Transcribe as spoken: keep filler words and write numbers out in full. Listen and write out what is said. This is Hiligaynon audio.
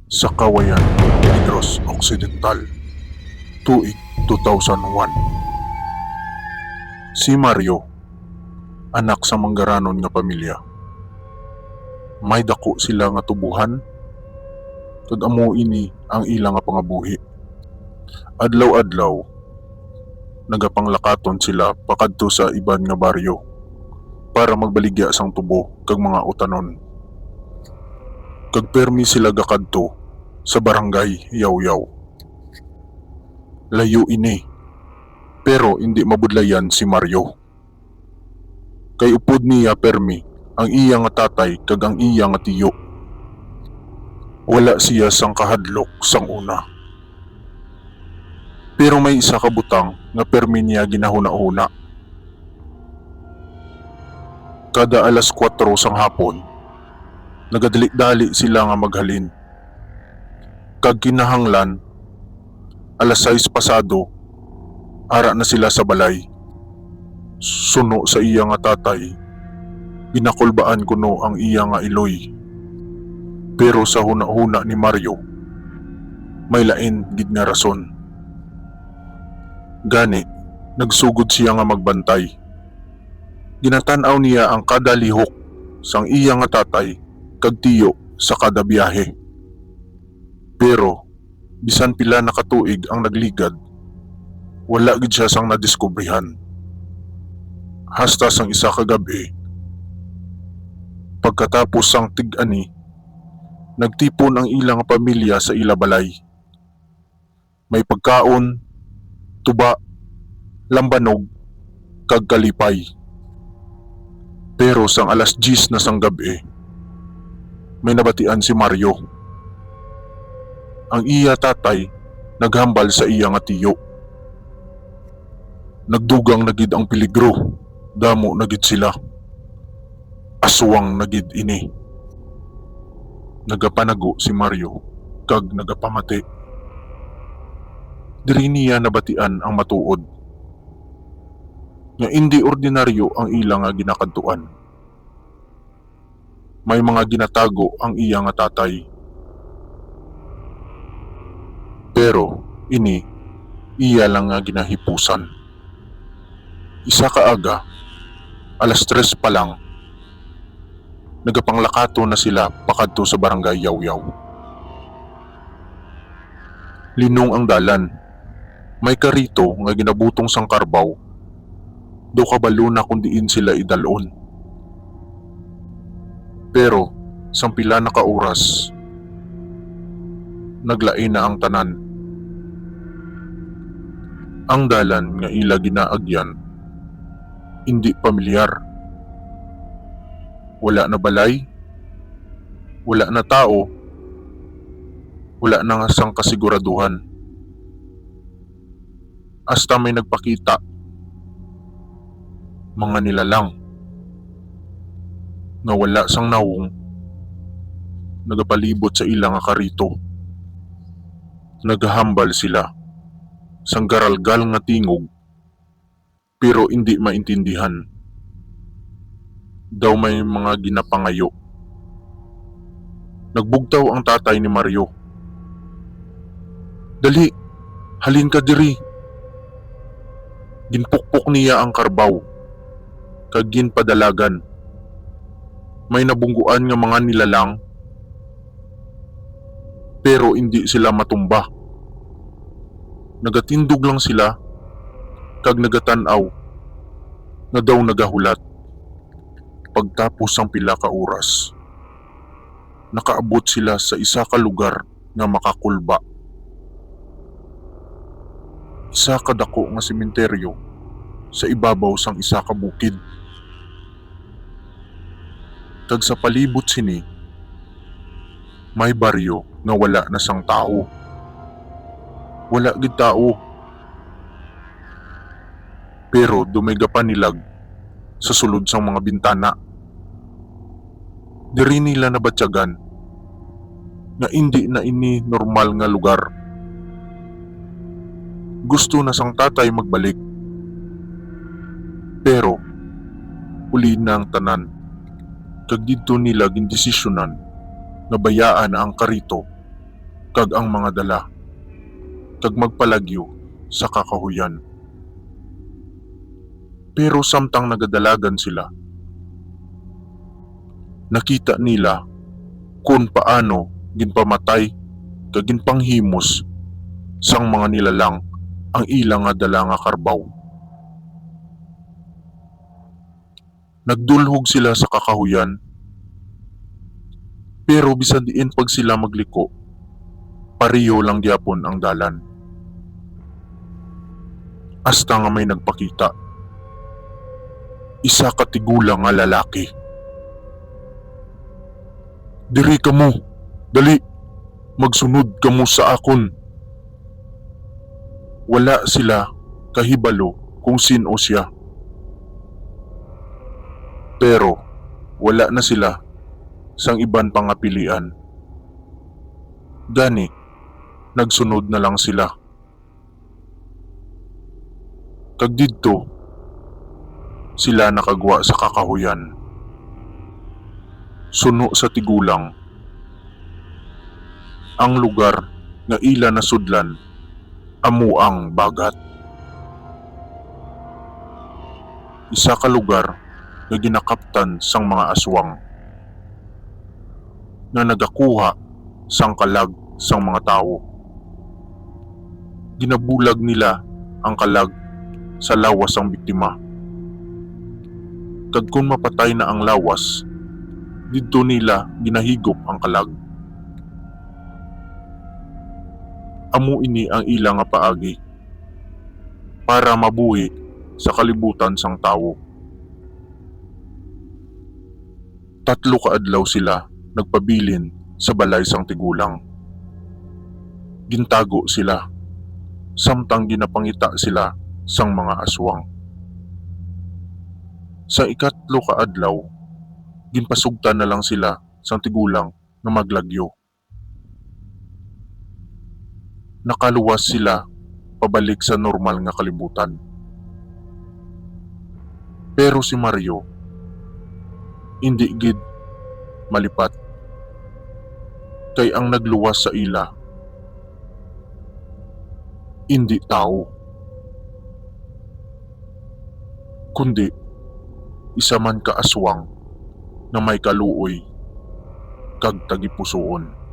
Sa Kawayan, Negros Occidental, tuig two thousand one. Si Mario, anak sa manggaranon nga pamilya. May dako sila nga tubohan, kag amo ini ang ila nga pangabuhi. Adlaw-adlaw, nagapanglakaton sila pakadto sa iban nga baryo para magbaligya sang tubo kag mga utanon. Kag permi sila gakadto sa barangay Yawyaw. Layo ini, pero indi mabudlayan si Mario, kay upod niya permi ang iya nga tatay kag ang iya nga tiyo. Wala siya sang kahadlok sang una. Pero may isa ka butang nga permi niya ginahunahuna. Kada alas kuwatro sang hapon, nagadali-dali sila nga maghalin. Kag kinahanglan, alas sais pasado, ara na sila sa balay. Suno sa iya nga tatay, ginakulbaan kuno ang iya nga iloy. Pero sa hunahuna ni Mario, may lain gid nga rason. Gani, nagsugod siya nga magbantay. Ginatan-aw niya ang kada lihok sang iya nga tatay kag tiyo sa kada biyahe. Pero, bisan pila na ka tuig ang nagligad, wala gid siya sang nadiskubrihan. Hasta sang isa ka gab-i, pagkatapos sang tig-ani, nagtipon ang ila nga pamilya sa ila balay. May pagkaon, tuba, lambanog, kag kalipay. Pero sang alas diyes na sang gab-i, may nabatian si Mario. Ang iya tatay naghambal sa iya nga tiyo. Nagdugang na gid ang peligro, damo na gid sila. Aswang na gid ini. Nagapanago si Mario kag nagapamati. Diri niya nabatian ang matuod nga indi ordinaryo ang ila nga ginakadtuan. May mga ginatago ang iya nga tatay. Pero ini iya lang nga ginahipusan. Isa ka aga, alas tres pa lang, nagapanglakaton na sila pakadto sa barangay Yawyaw. Linong ang dalan. May karito nga ginabutong sang karbaw. Daw kabalo na kon diin sila idal-on. Pero sang pila na ka oras, naglain na ang tanan. Ang dalan nga ila ginaagyan indi pamilyar. Wala na balay, wala na tawo, wala na nga sang kasiguraduhan. Hasta may nagpakita, mga nilalang nga wala sang nawong nagapalibot sa ila nga karito. Nagahambal sila sang garalgal nga tingog, pero indi maintindihan. Daw may mga ginapangayo. Nagbugtaw ang tatay ni Mario. "Dali, halin ka diri." Ginpukpok niya ang karbaw kag ginpadalagan. May nabungguan nga mga nilalang, pero indi sila matumba. Nagatindog lang sila kag nagatan-aw nga daw nagahulat. Pagtapos sang pila ka oras, nakaabot sila sa isa ka lugar nga makakulba. Isa ka dako nga sementeryo sa ibabaw sang isa ka bukid. Kag sa palibot sini, may baryo nga wala na sang tawo. Wala gid tawo. Pero daw may gapanilag sa sulod sang mga bintana. Diri nila nabatyagan nga indi na ini normal nga lugar. Gusto na sang tatay magbalik. Pero uli na ang tanan, kag didto nila gindesisyonan nga bayaan ang karito kag ang mga dala, kag magpalagyo sa kakahuyan. Pero samtang nagadalagan sila, nakita nila kon paano ginpamatay kag ginpanghimos sang mga nilalang ang ila nga dala nga karbaw. Nagdulhog sila sa kakahuyan, pero bisan diin pag sila magliko, pareho lang gyapon ang dalan. Hasta nga may nagpakita, isa ka tigulang nga lalaki. "Diri kamo, dali, magsunod kamo sa akon." Wala sila kahibalo kung sin-o sia. Pero wala na sila sang iban pangapilian. Gani, nagsunod na lang sila. Kag didto sila nakagwa sa kakahuyan, suno sa tigulang. Ang lugar nga ila nasudlan amo ang Bagat, isa ka lugar nga ginakaptan sang mga aswang nga nagakuha sang kalag sang mga tawo. Ginabulag nila ang kalag sa lawas sang biktima, kag kon mapatay na ang lawas, didto nila ginahigop ang kalag. Amo ini ang ila nga paagi para mabuhi sa kalibutan sang tawo. Tatlo ka adlaw sila nagpabilin sa balay sang tigulang. Gintago sila, samtang ginapangita sila sang mga aswang. Sa ikatlo ka adlaw, ginpasugtan na lang sila sang tigulang nga maglagyo. Nakaluwas sila pabalik sa normal nga kalibutan. Pero si Mario, indi gid malipat, kay ang nagluwas sa ila indi tawo, kundi isa man ka aswang nga may kaluoy kag tagipusoon.